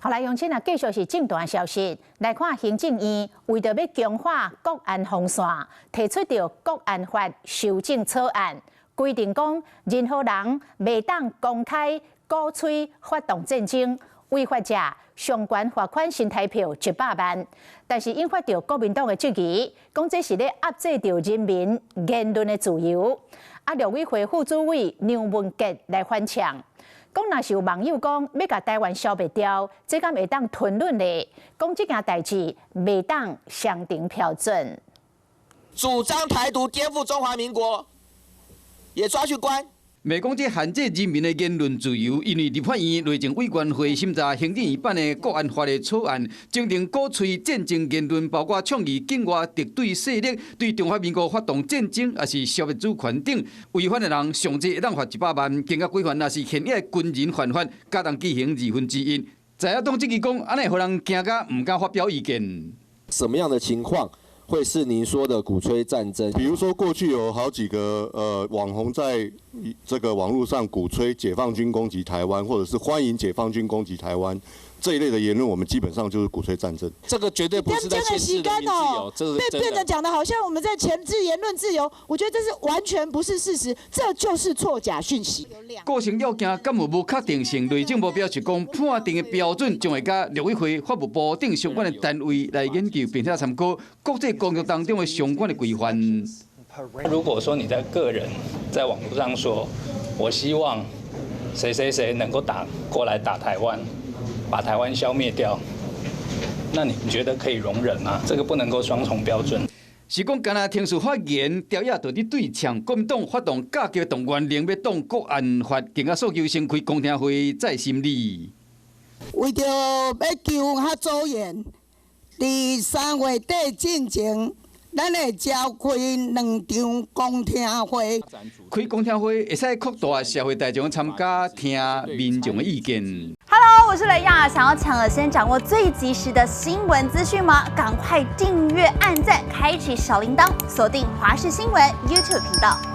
好來，用請啊，繼續是政壇消息來看，行政院為著欲強化國安防線，提出著國安法修正草案，規定講任何人袂當公開鼓吹發動戰爭，違法者上懸罰款新台票100萬。但是引發著國民黨的質疑，講這是咧壓制著人民言論的自由。啊，陸委會副主委梁文傑來反嗆，講若是有網友講欲共台灣消滅掉，這敢會當吞忍咧？講這件代誌袂當雙重標準。主張台獨顛覆中華民國，也抓去關。袂講這限制人民的言論自由，因為立法院內政委員會審查行政院版的國安法的草案，增訂鼓吹戰爭言論，包括倡議境外敵對勢力對中華民國發動戰爭，抑是消滅主權等，違反的人上濟會當罰100萬，更加規範，若是現役軍人犯法，加重絞刑1/2。在野黨質疑講，按呢會予人驚甲毋敢發表意見。什麼樣的情況會是您說的鼓吹戰爭？比如說過去有好幾個網紅在這個網絡上鼓吹解放軍攻擊台灣，或者是歡迎解放軍攻擊台灣這一類的言論，我們基本上就是鼓吹戰爭。這個絕對不是在限制人民自由，這被變得講的好像我們在鉗制言論自由，我覺得這是完全不是事實，這就是錯假訊息。構成要件敢有無確定性？內政部表示講，判定的標準將會佮陸委會、法務部等相關的單位來研究，並且參考國際公約當中的相關的規範。如果說你在個人在網絡上說，我希望誰誰誰能夠打過來打台灣，把台灣消滅掉，那你覺得可以容忍嗎？這個不能夠雙重標準。是講，干焦聽事發言，朝野就佇對嗆，國民黨發動架構動員令，欲擋國安法，更加訴求先開公聽會再審理。為著欲求較周延，佇3月底進前，咱會召開兩場公聽會。開公聽會會使擴大社會大眾參加，聽民眾的意見。 Hello，我是雷亞，想要搶先掌握最及時的新聞資訊嗎？趕快訂閱、按讚、開啟小鈴鐺，鎖定華視新聞 YouTube 頻道。